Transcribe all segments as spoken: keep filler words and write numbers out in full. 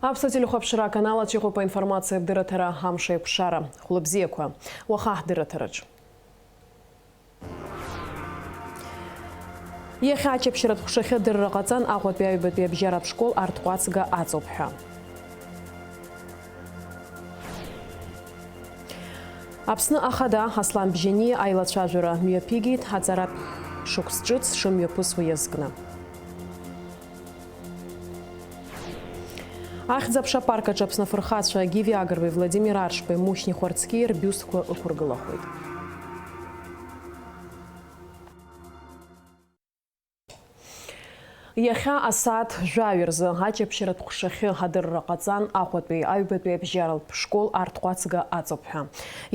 Аԥсуа телехәаԥшра аканал аҿы иҟоуп аинформациа абдырраҭара Амш аиқәшара. Хәлыбзиақәа. Уаха ҳдырраҭараҿ. Иахьа ачаԥшьаратә ҟәшахьы адырра ҟаҵан Аҟәатәи аҩбатәи абжьаратә школ арҭҟәацга аҵоуп ҳәа. Аԥсны Ахада Аслан Бжьаниа аилацәажәара мҩаԥигеит аҵара шықәс ҿыц шымҩаԥысуа иазкны. Ахьӡ-аԥша апарк аҿы Аԥсны афырхацәа Гиви Агрбеи Владимир Аршбеи Мушьни Хәарцкиа рбиустқәа ықәыргылахоит. Иахьа асааҭ жәаҩа рзы ачаԥшьаратә ҟәшахьы адырра ҟаҵан Аҟәатәи аҩбатәи абжьаратә школ арҭҟәацга аҵоуп ҳәа.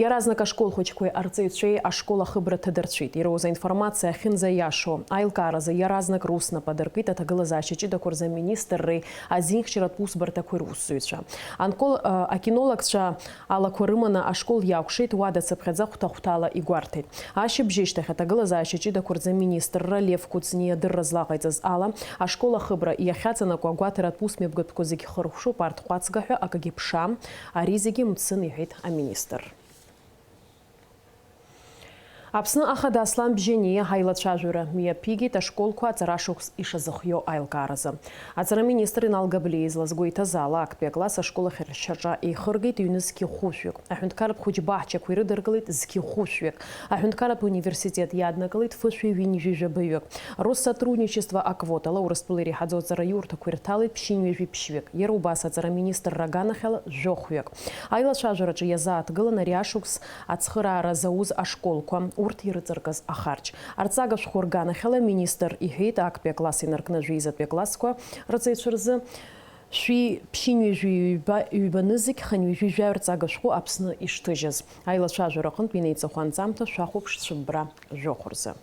Иаразнак ашкол хәыҷқәеи арҵаҩцәеи ашкол ахыбра ҭадырцәит. Ироуз аинформациа ахьынӡаиашоу аилкааразы иаразнак рус нап адыркит аҭагылазаашьа ҷыдақәа рзы аминистрреи азинхьчаратә усбарҭақәеи русзуҩцәа. Анкол-, а, акинологцәа алақәа рыманы ашкол иакәшеит, уа дацыԥхьаӡа хәҭа-хәҭала игәарҭеит. Ашьыбжьышьҭахь аҭагылазаашьа ҷыдақәа рзы аминистрра Лев Кәыҵниа адырра злаҟаиҵаз ала, ашкол ахыбра иахьаҵанакуа агәаҭаратә усмҩаԥгатәқәа зегь хыркәшоуп, арҭҟәацга ҳәа акгьы ԥшаам, ари зегьы мцын, иҳәеит аминистр. Аԥсны Ахада Аслан Бжьаниа аилацәажәара мҩаԥигеит ашколқәа аҵара шықәс ишазыхиоу аилкааразы. Аҵара министр Инал Габлиа излазгәо иҭаз ала, актәи акласс ашкол ахьаршьаҿа еихыргеит ҩны зқьы хәышәҩык. Аҳәынҭқарратә хәыҷ баҳчақәа ирыдыркылеит зқьы хәышәҩык. Аҳәынҭқарратә университет иаднакылеит фышәи ҩынҩажәи жәабаҩык. Россотрудничество аквотала Урыстәыла иреиҳаӡоу аҵараиурҭақәа ирҭалеит ԥшьынҩажәи ԥшьҩык. Иара убас аҵара министрра аганахьала жәохәҩык. Аилацәажәараҿы иазааҭгылан ари ашықәс ацхыраара зауз ашколқәа, урҭ ирыҵаркыз ахарџь. Арҵага шәҟәы рганахьала аминистр иҳәеит, актәи акласс инаркны жәеизатәи аклассқәа рҵаҩцәа рзы шәи ԥшьынҩажәи ҩба, ҩба нызқь хынҩажәи жәаҩа рҵага шәҟәы Аԥсны ишҭыжьыз. Аилацәажәара аҟынтә инеиҵыху анҵамҭа шәахәаԥш цәыббра жәохә рзы.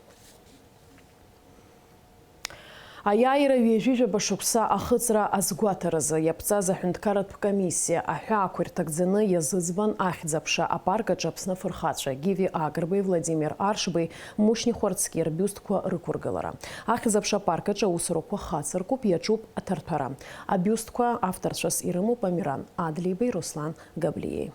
Аиааира ҩажәи жәаба шықәса ахыҵра азгәаҭаразы иаԥҵаз аҳәынҭқарратә комиссиа аҳәаақәа ирҭагӡаны иазыӡбан ахьӡ-аԥша апарк аҿы Аԥсны афырхацәа Гиви Агрбеи, Владимир Аршбеи, Мушьни Хәарцкиа рбиустқәа рықәыргылара. Ахьӡ-аԥша апарк аҿы аусурақәа хацыркуп, иаҿуп аҭарҭәара. Абиустқәа авторцәас ирымоуп Амиран Адлеибеи Руслан Габлиеи.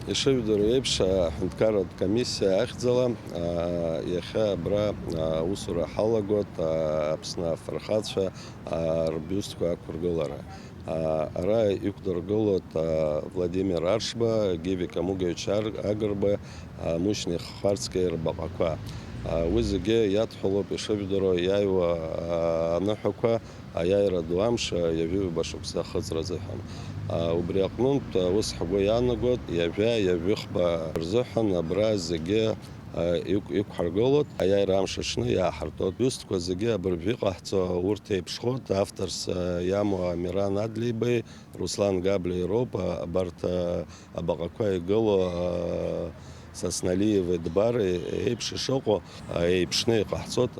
Ишыжәдыруа еиԥш, аҳәынҭқарратә комиссиа ахьӡала, аа, иахьа абра, аа, аусура ҳалагоит, аа, Аԥсны афырхацәа, аа, рбиустқәа ақәыргылара. Аа, ара иқәдыргылоит, аа, Владимир Аршба, Гиви Камугович Ар-, Агрба, аа, Мушьни Хәарцкиа рбаҟақәа. Аа, уи зегьы иадҳәалоуп, ишыжәдыруа, иааиуа, аа, аныҳәақәа, аиааира ду амш, ҩажәи жәаба шықәса ахыҵра азыҳәан. Убри аҟнынтә, ус ҳгәы иаанагоит, ҩажәа, ҩажәихба рзыҳәан абра зегьы, иқә-, иқәҳаргылоит, аиааира амш аҽны иааҳартуеит. Биустқәа зегьы абыржәы иҟаҳҵо урҭ еиԥшхоит, авторс иамоу Амиран Адлеибеи, Руслан Габлеи роуп, абарҭ абаҟақәа игылоу, Сасналиеви Дбари еиԥш ишыҟоу, еиԥшны иҟаҳҵоит.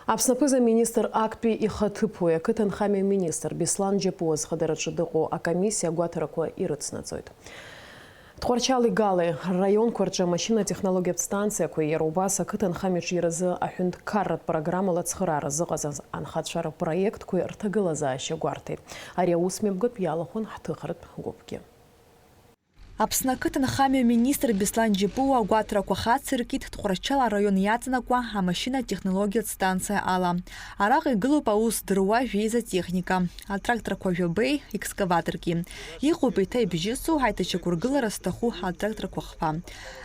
Аԥсны аԥыза министр актәи ихаҭыԥуаҩ, ақыҭанхамҩа министр Беслан Џьапуа зхадараҿы дыҟоу акомиссиа агәаҭарақәа ирыцнаҵоит. Тҟәарчали Галеи рраионқәа рҿы амашьынатехнологиатә станциақәеи иара убас ақыҭанхамҩаҿиаразы аҳәынҭқарратә программала ацхыраара зыҟаз анхацәа рпроектқәеи рҭагылазаашьа гәарҭеит. Ари аусмҩаԥгатә иалахәын ҳҭыхратә гәыԥгьы. Аԥсны ақыҭанхамҩа министр Беслан Џьапуа агәаҭарақәа хацыркит Тҟәарчал араион иаҵанакуа амашьына-технологиатә станциа ала. Араҟа игылоуп аус здыруа жәеиза техника, атракторқәа жәабеи, екскаваторки. Иҟоуп еиҭа ибжьысу, ҳаиҭашьақәыргылара зҭаху атракторқәа хԥа.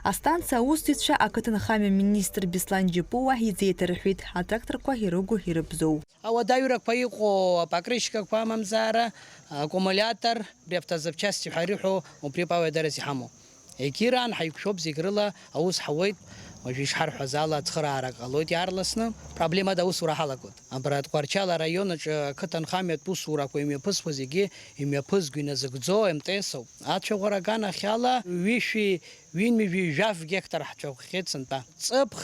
Астанциа аусзуҩцәа ақыҭанхамҩа министр Беслан Џьапуа изеиҭарҳәеит атракторқәа ирыгу-ирыбзоу. Ауадаҩрақәа иҟоу апокрышькақәа амамзаара, аккумулиатор, абри автозапчасти ҳәа ирҳәо, убри ауадаҩраз иҳамоу. Егьираан ҳаиқәшәоуп зегь рыла, аус ҳауеит, уажәы ишҳарҳәаз ала ацхыраарак ҟалоит иаарласны. Проблемада аусура ҳалагоит. Абра Тҟәарчал араион аҿы ақыҭанхамҩатә усурақәа имҩаԥысуа зегьы имҩаԥызго, иназыгӡо МТС ауп. Ацәаӷәара аганахьала ҩышәи Ҩынҩажәи жәаф геқтар ҳцәаӷәахеит сынтәа. Ҵыԥх,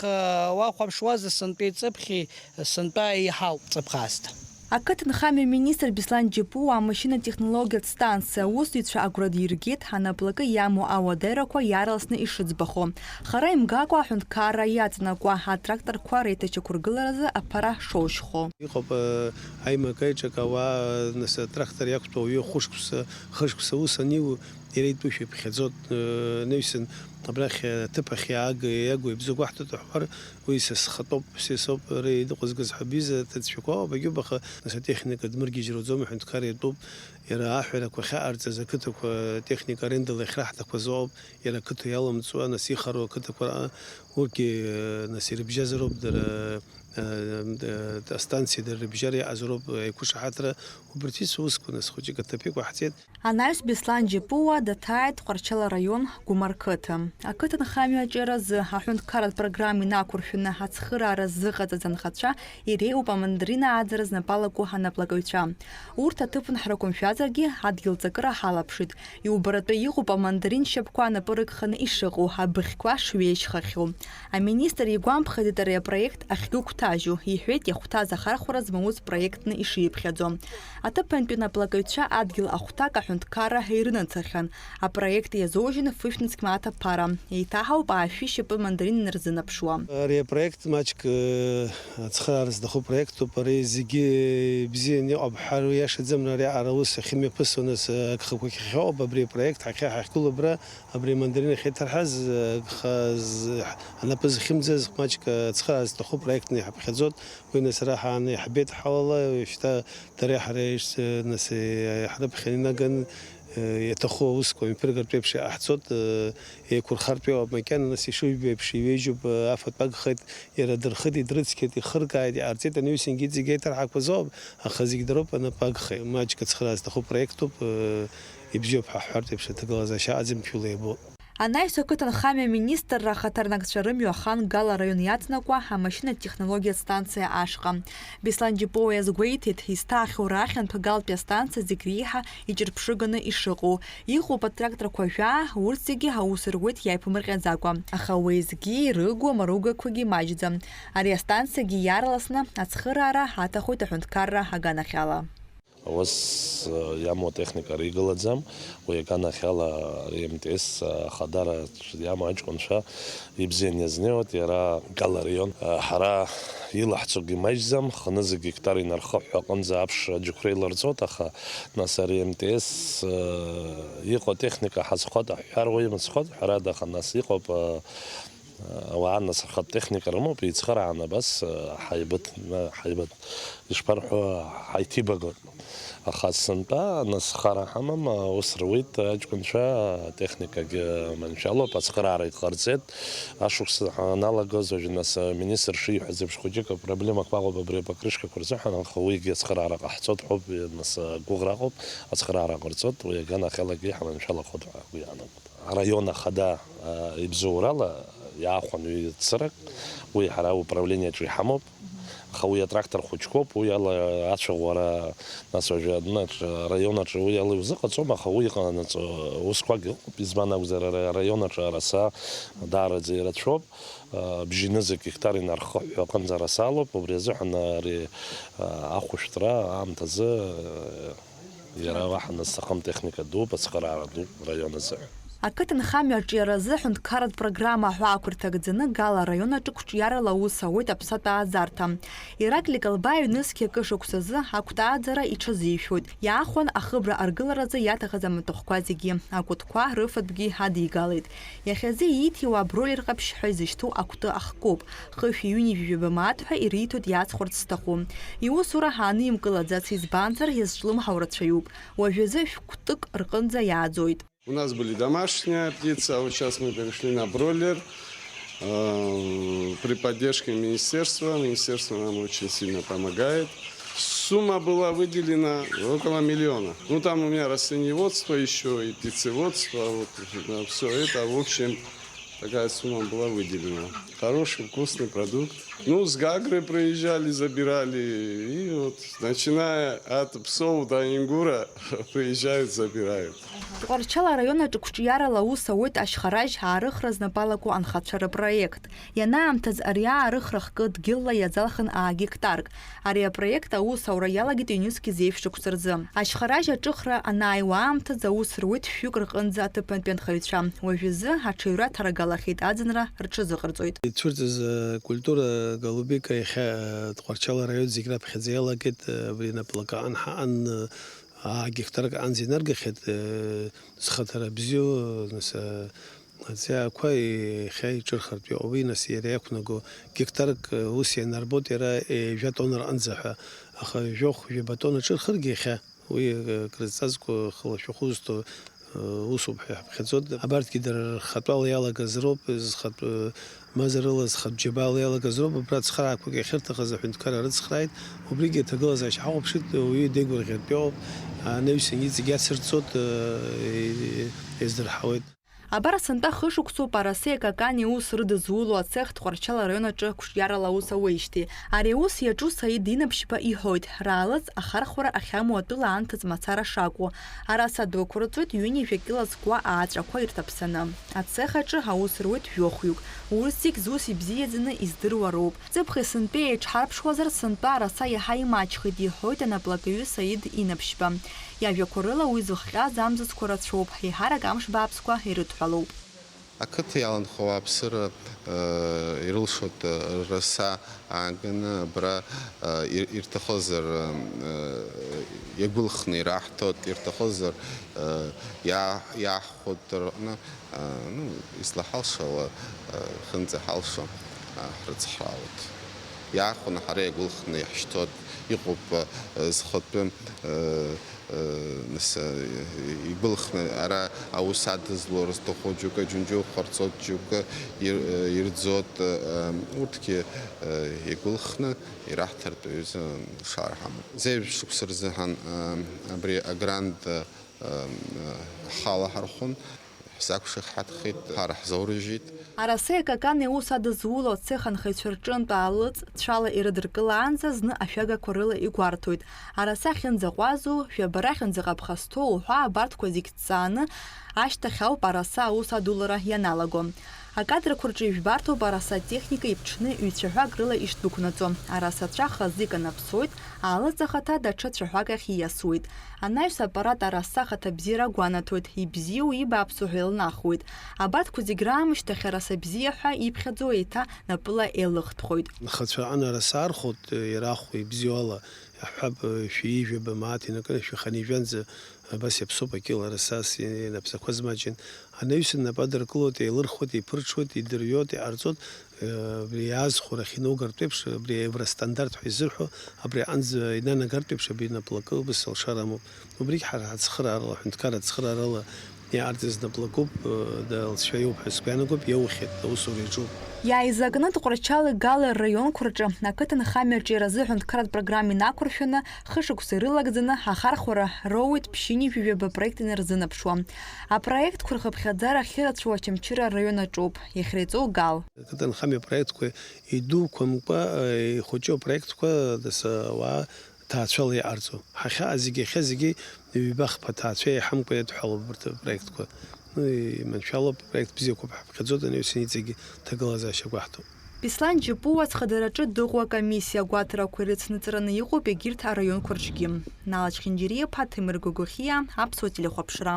уахәаԥшуазар, сынтәеи ҵыԥхи сынтәа еиҳауп ҵыԥх аасҭа. Ақыҭанхамҩа министр Беслан Џьапуа амашьына-технологиатә станциа аусзуҩцәа агәра диргеит, анаплакы иамоу ауадаҩрақәа иаарласны ишыӡбахо. Хара имгакәа аҳәынҭқарра иаҵанакуа атракторқәа реиҭашьақәыргыларазы аԥара шоушьхо. Иҟоуп, э, аимак-аиҿак ауаа, нас, атрактор иақәтәоу ауаҩы хәышықәса, хышықәса ус аниу, иара итәушәа иԥхьаӡоит, э, анаҩсан абрахь аҭыԥ ахь иааг-, иагу ибзоу гәаҳҭоит уҳәар, уи са схатәоуп, ԥсеисоуп, ара иныҟәызгаз ҳәа биза ҭыӡшәақәа ыҟоуп, агьуб, аха нас атехника дмыргьежьыр уӡом, аҳәынҭқар иатәуп, иара аҳәарақәа ахьаҟарҵаз ақыҭақәа техника арендала иахьраҳҭақәаз ыҟоуп, иара ақыҭа иаламҵуа, нас ихароу ақыҭақәа, урҭгьы, э, нас ирыбжьазароуп дара, э, э, астанциа дара рыбжьара иаҟазароуп, э, аиқәышаҳаҭра, убарҭ ицу усқәа, нас хәыҷык аҭыԥ иқәаҳҵеит. Анаҩс Беслан Џьапуа даҭааит Тҟәарчал араион Гәымар қыҭа. Ақыҭанхамҩа аҿиаразы аҳәынҭқарратә программа инақәыршәаны ацхыраара ззыҟаҵаз анхацәа иреиуоуп амандарина ааӡара знапалаку анаплакаҩцәа. Урҭ аҭыԥан ҳрықәымшәазаргьы, адгьыл ҵакыра ҳалаԥшит. Иубаратәы иҟоуп амандарин шьапқәа анапы рыкханы ишыҟоу, абыӷьқәа шҩеижьхахьоу. Аминистр игәамԥхаӡеит ари апроект ахьгәыгәҭажьу, иҳәеит, иахәҭаз ахархәара змауз проектны ишиԥхьаӡо. Аҭыԥантәи анаплакаҩцәа адгьыл ахәҭак аҳәынҭқарра ирынацахьан. Апроект иазоужьын фышә нызқь мааҭ аԥара. Еиҭаҳауп аашәи шьапы мандарин инарзынаԥшуа. Ари апроект маҷк, э, ацхыраара зҭаху проектуп. Ари зегьы бзианы иҟоуп ҳәа уиашаӡам, ари аҟара аус ахьымҩаԥысуа, нас, э, агхақәа ахьхьоуп. Абри апроект ҳахьа ҳахьгылоу абра, абри амандарин ахьеиҭарҳаз, э, агха з-, анапы зхьымӡаз маҷк, э, ацхыраара зҭаху проектны иҳаԥхьаӡоит. Уи нас ара ҳааны иаҳбеит ҳауала, шьҭа дареи ҳареи, э, нас, э, ҳрыԥхьан инаган, э, иаҭаху аусқәа мҩаԥыргартә еиԥш иҟаҳҵоит, э, еиқәырхартә иҟоуп макьана, нас ишыжәбо еиԥш иҩежьуп, э, афатә агхеит, иара дырхыҵит, дрыцқьеит, ихыркааит, иҟарҵеит, ани ус ингьы иҵегь еиҭарҳақәаз ауп, аха зегь дароуп, анапы агхеит. Маҷк ацхыраара зҭаху проектуп, э, ибзиоуп ҳәа ҳҳәартә еиԥш аҭагылазаашьа аӡымшәыла иабо. Анаҩс ақыҭанхамҩа аминистрра ахаҭарнакцәа рымҩа ахан Гала араион иаҵанакуа амашьына-технологиатә станциа ашҟа. Беслан Џьапуа иазгәеиҭеит, изҭаахьоу рахьынтә Галтәи астанциа зегь реиҳа иҿырԥшыганы ишыҟоу. Иҟоуп атракторқәа жәаа, урҭ зегьы аус руеит иааиԥмырҟьаӡакәа. Аха уеизгьы ирыгу амаругақәагьы маҷӡам. Ари астанциагьы иаарласны ацхыраара аҭахоит аҳәынҭқарра аганахьала. Аус, э, иамоу атехника ригылаӡам, уи аганахьала ари МТС ахадара иамоу аҷкәынцәа ибзиан иазнеиуеит, иара Гала араион. Э, ҳара илаҳҵогьы маҷӡам, хынызқь гектар инархыҳәҳәа аҟынӡа аԥш аџьықәреи ларҵоит, аха нас ари МТС, э, иҟоу атехника ҳазхоит, аҳәҳәар уимыцхоит, ҳәарада, аха нас иҟоуп, э, Ауаа нас рхатә техника рымоуп, еицхырааны абас, э, ҳаибыҭ-, ҳаибыҭ-, ишԥарҳәо, ҳаиҭибагоит. Аха сынтәа, нас хара ҳамам, аус руит аҷкәынцәа, атехникагьы маншәалоуп, ацхыраарагь ҟарҵеит. Ашықәс ҳаналагоз, уажә нас аминистр шиҳәаз еиԥш, хәыҷык апроблемақәа ыҟоуп абри апокрышкақәа рзыҳәан, аха уигьы ацхыраара ҟаҳҵоит ҳәоуп, нас агәыӷра ыҟоуп, ацхыраара ҟарҵоит, уи аганахьалагьы ҳманшәалахоит ҳәа уи иаанагоит. Араион ахада, а, ибзоурала иаахәан ҩ-цырак, уи ҳара ауправлениаҿы иҳамоуп, аха уи атрактор хәыҷқәоуп, уи ала ацәаӷәара, нас уажәы адәныҟа араион аҿы уи ала иузыҟаҵом, аха уи иҟанаҵо усқәак ыҟоуп, избан акәзар, ара араион аҿы араса даараӡа ирацәоуп, а, бжьынызқь гектар инархыҳәҳәо аҟынӡа араса алоуп, убри азыҳәан ари, а, ахәышәтәра аамҭазы, а, Иара уаҳа нас сҭахым техника дууп, ацхыраара ду раион азыҳәан. Ақыҭанхамҩа арҿиаразы аҳәынҭқарратә программа аҳәаақәа рҭагӡаны Гала араион аҿы қәҿиарала аус ауеит аԥсатә ааӡарҭа. Ираклик Албаев нызқь акы шықәсазы акәты ааӡара иҽазишәоит. Иаахәан ахыбра аргыларазы иаҭахыз амаҭәахәқәа зегьы, акәытқәа рыфатәгьы адигалеит. Иахьазы ииҭиуа абройлер ҟаԥшь ҳәа изышьҭоу акәты ахкуп. Хышәи ҩынҩажәи жәаба мааҭ ҳәа ириҭоит иаҵхәарц зҭаху. Иусура ҳанымкылаӡац, избанзар, иазҿлымҳау рацәаҩуп. Уажәазы шәҟәтәык рҟынӡа иааӡоит. У нас были домашние птицы, а вот сейчас мы перешли на бройлер. Э, при поддержке министерства. Министерство нам очень сильно помогает. Сумма была выделена около миллиона. Ну, там у меня растениеводство ещё и птицеводство. Вот, э, всё это, в общем, Такая сумма была выделена. Хороший, вкусный продукт. Ну, с Гагры приезжали, забирали. И вот, начиная от псов до ингура, приезжают, забирают. Тҟәарчал араион аҿы қәҿиарала аус ауеит ашьхаражь аарыхра знапалаку анхацәа рпроект. Ианаамҭаз ари аарыхра хкы дгьылла иазалхын аа гектарк. Ари апроект аус аура иалагеит ҩнызқь зеижә шықәса рзы. Ашьхаражь аҿыхра анааиуа аамҭазы аус руеит шәҩык рҟынӡа аҭыԥантәи анхаҩцәа. Уажәазы аҽаҩра ҭарагалахьеит, аӡынра рҽазыҟарҵоит. Ицәырҵыз, э, культура голубика иахьа, э, Тҟәарчал араион зегь раԥхьаӡа иалагеит, э, абри наплакы аан ҳаан, э, аа гектарк аанӡа инаргахьеит, э, зхаҭара бзиоу, э, нас, э, Аҵиаақәа иахьа иҿырхыртә иҟоуп, уи нас иара иақәнаго гектарк, ус ианарбоит, иара ҩажәа тонна рҟынӡа ҳәа, аха жәохә, жәаба тонна ҿырхыргьы иахьа уи, ы, крызҵазкуа хылашәахәы зҭо, ы, усуп ҳәа иаҳԥхьаӡоит. Абарҭгьы дара рхатәала иалагаз роуп, зхатә, ы, мазарыла, зхатә џьабаала иалагаз роуп, абра ацхыраагақәак иахьырҭахыз аҳәынҭқарра рыцхрааит, убригьы аҭагылазаашьа ҳахәаԥшит, уаҩы деигәырӷьартә иҟоуп, анаҩсан иҵегь ацырҵоит, ы, и-, иаздырҳауеит. Абар сынтәа хышықәсоуп Арасеи Какани аус рыдызуло ацех Тҟәарчал араион аҿы қәҿиарала аус ауеижьҭеи. Ари аус иаҿу Саид Инаԥшьба иҳәоит, раалыҵ ахархәара ахьамоу атәыла анҭыҵ мацара шакәу. Араса дуқәырҵоит ҩынҩажәа кьыла зкуа ааҵәақәа ирҭаԥсаны. Ацех аҿы аус руеит жәохәҩык. Урҭ зегь зус ибзиаӡаны издыруа роуп. Ҵыԥх есынтәи еиҽҳарԥшуазар, сынтәа араса иаҳа имаҷхеит, иҳәоит анаплакаҩы Саид Инаԥшьба. Иажәақәа рыла уи зыхҟьаз амзызқәа рацәоуп, еиҳарак амш бааԥсқәа ирыдҳәалоуп. Ақыҭа иаланхо ауааԥсыра, э, ирылшоит, э, раса ааганы абра, э, ир-, ирҭахызар, э, иагәылхны ираҳҭоит, ирҭахызар, э, иаа-, иааҳхәоит рҟны, э, ну, излаҳалшо ала, э, хынӡа ҳалшо, э, ҳрыцҳраауеит. Иаахәаны ҳара иагәылхны иаҳшьҭоит, иҟоуп, э, зхатәы, э, Нас, э, игәылхны ара аус адызло рызҭаху џьоукы Џьынџьуа ҟарҵоит, џьоукы ир-, э, ирӡоит, э, урҭгьы, э, игәылхны ираҳҭартә аҩыза лшара ҳамоуп. Зеижә шықәса рзыҳәан, э, абри агрант, э, э, ҳхала ҳархәын. Ҳзақәшаҳаҭхеит, ҳара ҳзаурыжьит. Арасеи Какани аус адызуло ацех анхаҩцәа рҿынтә аалыҵ цәала ирыдыркылаанӡа зны ашәагақәа рыла игәарҭоит. Араса ахьынӡаҟәазу, жәабара ахьынӡаҟаԥха зҭоу уҳәа абарҭқәа зегь ҭҵааны ашьҭахь ауп араса аус адулара ианалаго. Акадрқәа рҿы ижәбарҭоуп араса атехника иԥҽны ҩцәаҳәак рыла ишдәықәнаҵо. Арасацәа хазы иканаԥсоит, аалыҵ ахаҭа даҽа цәаҳәак ахь ииасуеит. Анаҩс аппарат араса ахаҭабзиара агәанаҭоит, ибзиоу, ибааԥсу ҳәа илнахуеит. Абарҭқәа зегь раамышьҭахь араса бзиа ҳәа иԥхьаӡо еиҭа напыла еилыхтәхоит. Нхацәа аҟны араса архәоит, ирахәо ибзиоу ала, иаҳҳәап, шәи жәаба мааҭ инаркны шәи хынҩажәанӡа абас иаԥсоуп акьыла араса, ас инапсақәа змаҷын. Анаҩсан нап адыркылоит, еилырхуеит, иԥырҽуеит, идырҩоит, иҟарҵоит, Абри иаазхәарахь инаугартә еиԥш, абри аевростандарт ҳәа изырҳәо, абри аҟынӡа инанагартә еиԥш, абри наплакы убас алшара амоуп. Убригь ҳара ҳацхыраарала, аҳәынҭқарра ацхыраарала иҟарҵаз наплакуп, далҵшәа иоуп ҳәа сгәы иаанагоуп, иоухьеит, аусура иаҿуп. Иааизакны Тҟәарчали Гали рраионқәа рҿы ақыҭанхамҩа аҿиаразы аҳәынҭқарратә программа инақәыршәаны, хышықәса ирылагӡаны ахархәара роуеит ԥшьынҩажәи жәаба проект инарзынаԥшуа. Апроектқәа рхыԥхьаӡара ахьырацәоу Очамчыра араион аҿоуп, иахьреиҵоу Гал. Ақыҭанхамҩа апроектқәа идуқәамкәа, ихәыҷу апроектқәа, нас, ауаа ҭаацәала иҟарҵо. Ҳахьааз зегьы, иахьа зегьы ҩба-хԥа ҭаацәа еиҳамкәа иадҳәалоуп абарҭ апроектқәа. Ну, иманшәалоуп, апроект бзиақәоуп ҳаԥхьаӡоит, анаҩсан иҵегьы ҭагылазаашьа гәаҳҭоуп. Беслан Џьапуа ацхадара аҿы дыҟоу акомиссиа агәаҭарақәа ирыцнаҵараны иҟоуп егьырҭ араионқәа рҿгьы. Нала Чхинџьариа-иԥа, Ҭемыр Гогохиа, Аԥсуа телехәаԥшра.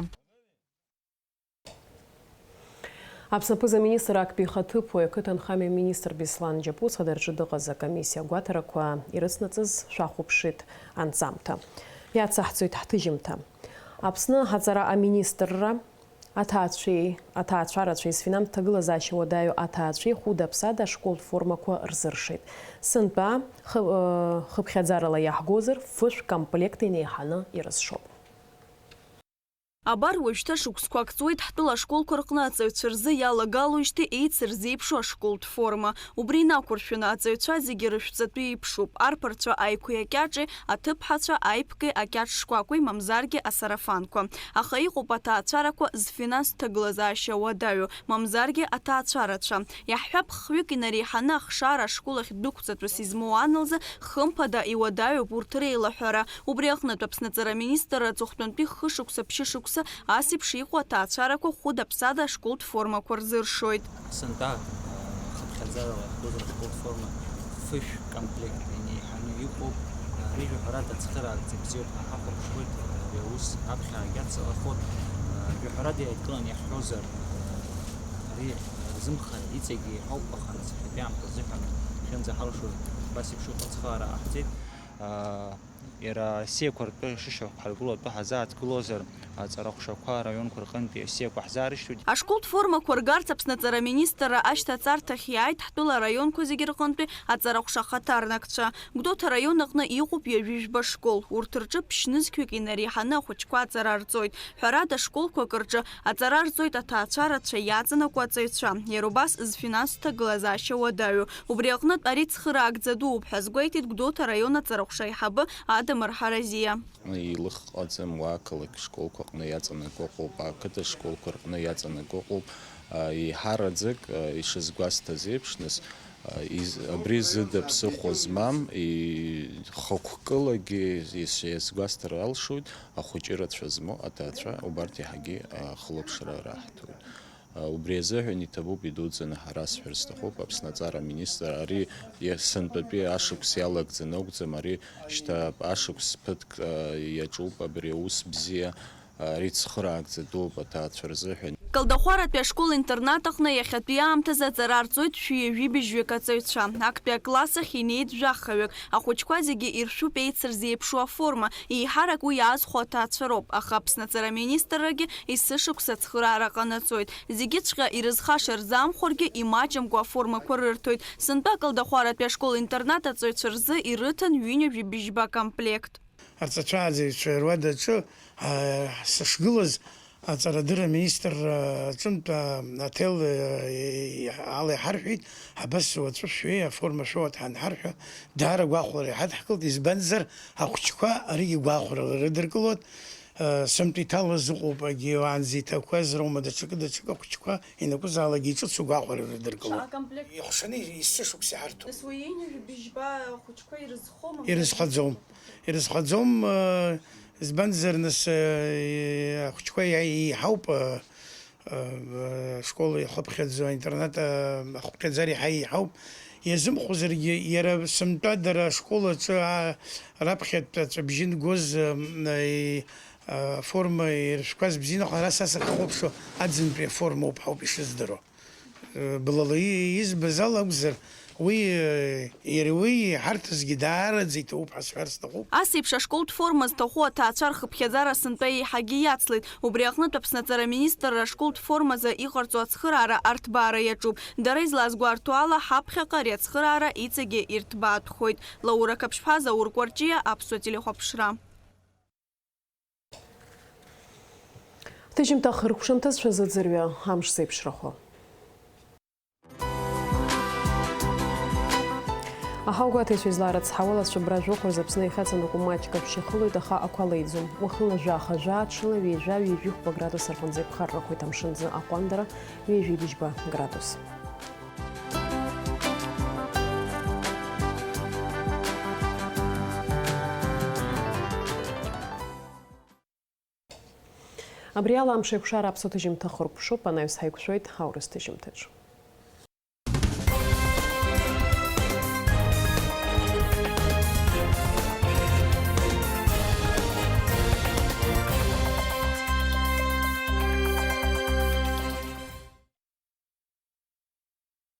Аԥсны аԥыза-министр актәи ихаҭыԥуаҩ, ақыҭанхамҩа министр Беслан Џьапуа ацхадара аҿы дыҟаз акомиссиа агәаҭарақәа ирыцнаҵыз шәахәаԥшит анҵамҭа. Иацаҳҵоит ҳҭыжьымҭа. Аԥсны аҵара аминистрра аҭаацәеи, аҭаацәарацәеи зфинанстә ҭагылазаашьа уадаҩу аҭаацәеи хәыда-ԥсада ашколтә формақәа рзыршеит. Сынтәа хы-, ы, хыԥхьаӡарала иаҳгозар, фышә комплект инеиҳаны ирызшоуп. Абар, уажәшьҭа шықәсқәак ҵуеит ҳтәыла ашколқәа рҟны аҵаҩцәа рзы иалагалоижьҭеи еицырзеиԥшу ашколтә форма. Убри инақәыршәаны, аҵаҩцәа зегьы рышәҵатәы еиԥшуп, арԥарцәа аиқәеи акьаҿи, аҭыԥҳацәа аиԥки акьаҿ шкәакәеи, мамзаргьы асарафанқәа. Аха иҟоуп аҭаацәарақәа зфинанстә ҭагылазаашьа уадаҩу, мамзаргьы аҭаацәарацәа. Иаҳҳәап, хҩык инареиҳаны ахшара ашкол ахь дәықәҵатәыс измоу ан лзы, хымԥада, иуадаҩуп урҭ реилаҳәара. Убри аҟнытә Аԥсны аҵара аминистрра аҵыхәтәантәи хышықәса ԥшьышықәса ас еиԥш иҟоу аҭаацәарақәа хәыда-ԥсада ашколтә формақәа рзыршоит. Сынтәа, а, хыԥхьаӡарала иаҳтәыз рышколтә форма фышә комплект инеиҳаны иҟоуп. А, ари жәаҳәарада ацхыраагӡа бзиоуп ҳәа ҳахәаԥшуеит, а, ари аус аԥхьа агьацалахоит. А, жәаҳәарада иааидкыланы иаҳҳәозар, а, ари рзымхара иҵегьы иҳауп, аха нас иахьатәи аамҭа азыҳәан шәынӡаҳалшоз абас еиԥш иҟоу ацхыраара ҟаҳҵеит. А, Иара асиақәа ртәы шышьақәҳаргыло атәы ҳазааҭгылозар, аҵарахәшақәа араионқәа рҟынтәи асиақәа ҳзаарышьҭуеит. Ашколтә формақәа ргарц Аԥсны аҵара аминистрра ашьҭаҵарҭахь иааит ҳтәыла араионқәа зегьы рҟынтәи аҵарахәша ахаҭарнакцәа. Гәдоуҭа араион аҟны иҟоуп ҩажәи жәба школ. Урҭ рҿы ԥшьнызқьҩык инареиҳаны ахәыҷқәа аҵара рҵоит. Ҳәарада, школқәак рҿы аҵара рҵоит аҭаацәарацәа иаҵанакуа аҵаҩцәа, иара убас зфинанстә ҭагылазаашьа уадаҩу. Убри аҟнытә ари цхыраагӡа дууп ҳәа азгәеиҭеит Гәдоуҭа араион аҵарахәша аиҳабы Адамыр Ҳаразиа. Илыхҟаӡам уа ақалақь школқәа аҟны иаҵанакуа ыҟоуп, ақыҭа школқәа рҟны иаҵанакуа ыҟоуп. А, еиҳараӡак, а, ишазгәасҭаз еиԥш, нас, а, из-, абри зыда ԥсыхәа змам, и-, хықәкылагьы ис-, иазгәасҭар алшоит, ахәыҷы рацәа змоу аҭаацәа убарҭ иаҳагьы, а, хылаԥшра раҳҭоит. Убри азыҳәан иҭабуп идуӡӡаны ҳара сҳәар сҭахуп, Аԥсны аҵара аминистр, ари сынтәатәи ашықәс иалагӡаны акәӡам, ари шьҭа ашықәс ԥыҭк, а, иаҿуп абри аус бзиа, а, ари цхыраагӡа дууп аҭаацәа рзыҳәан. Калдахәаратәи ашкол-интернат аҟны иахьатәи аамҭазы аҵара рҵоит шәи ҩажәи быжьҩык аҵаҩцәа. Актәи акласс ахь инеит жәахаҩык. Ахәыҷқәа зегьы иршәуп еицырзеиԥшу аформа, еиҳарак уи иаазхәо аҭаацәа роуп, аха Аԥсны аҵара аминистррагьы есышықәса ацхыраара ҟанаҵоит. Зегьыҵәҟьа ирызхаша рзаамхәаргьы, имаҷымкәа аформақәа рырҭоит. Сынтәа акалдахәаратәи ашкол-интернат аҵаҩцәа рзы ирыҭан ҩынҩажәи быжьба комплект. Арҵаҩцәа аӡаҩцәа руадаҿы, аа, сышгылаз, аҵарадырра аминистрра аҿынтә, аа, аҭел, аа, ала иҳарҳәеит, абас уаҵәы шәҩеи аформа шәоуа ҳанҳарҳәа, даара гәахәара иҳадҳкылт, избанзар, ахәыҷқәа аригьы гәахәарала ирыдыркылоит, аа, сынтәа иҭалаз ыҟоуп, агьи уаанӡа иҭақәаз роума, даҽакы, даҽакы ахәыҷқәа ианакәызаалакгьы иҿыцу гәахәара ирыдыркылоит. Ҽа комплект. Ихәшаны есышықәса иҳарҭоит. Нас уи ҩынҩажәи быжьба ахәыҷқәа ирызхома? Ирызхаӡом. Ирызхаӡом, э, избанзар, нас, э, ахәыҷқәа иа-, еиҳауп, э, э, ашкол иахыԥхьаӡо, аинтернат, э, ахыԥхьаӡара иаҳа еиҳауп. Иазымхозаргьы, иара сынтәа дара ашкол аҿы, а, раԥхьатә аҵәабжьы нгоз, э, м, э, аформа иршәқәаз бзианы, аха ара са сахьхәаԥшуа аӡынтәи аформа ауп ҳәа ауп ишыздыруа. Блала избаз ала акәзар, уи, иара уи иҳарҭазгьы даараӡа иҭабуп ҳәа сҳәар сҭахуп. Ас еиԥш ашколтә форма зҭаху аҭаацәа рхыԥхьаӡара сынтәа еиҳагьы иацлеит. Убри аҟнытә Аԥсны аҵара аминистрра ашколтә формазы иҟарҵо ацхыраара арҭбаара иаҿуп. Дара излазгәарҭо ала, ҳаԥхьаҟа ари ацхыраара иҵегьы ирҭбаатәхоит. Лаура Қаԥшьԥҳа, Заур Кәарҷиа, Аԥсуа телехәаԥшра. Ҭыжьымҭа хыркәшамҭаз шәазыӡырҩы, амш зеиԥшрахо. Аҳауагәаҭаҩцәа излаарыцҳауа, лацәыббра жәохә рзы Аԥсны иахьаҵанакуа маҷк аԥшьа ихылоит, аха ақәа леиӡом. Уахынла жәаха, жәаа ҽынла ҩажәа, ҩажәихәба градус рҟынӡа иԥхаррахоит, амшын аӡы аҟәандара ҩажәи быжьба градус. Абри ала Амшеикәшара аԥсуа ҭыжьымҭа хыркәшоуп, анаҩс ҳаиқәшәоит аурыс ҭыжьымҭаҿ.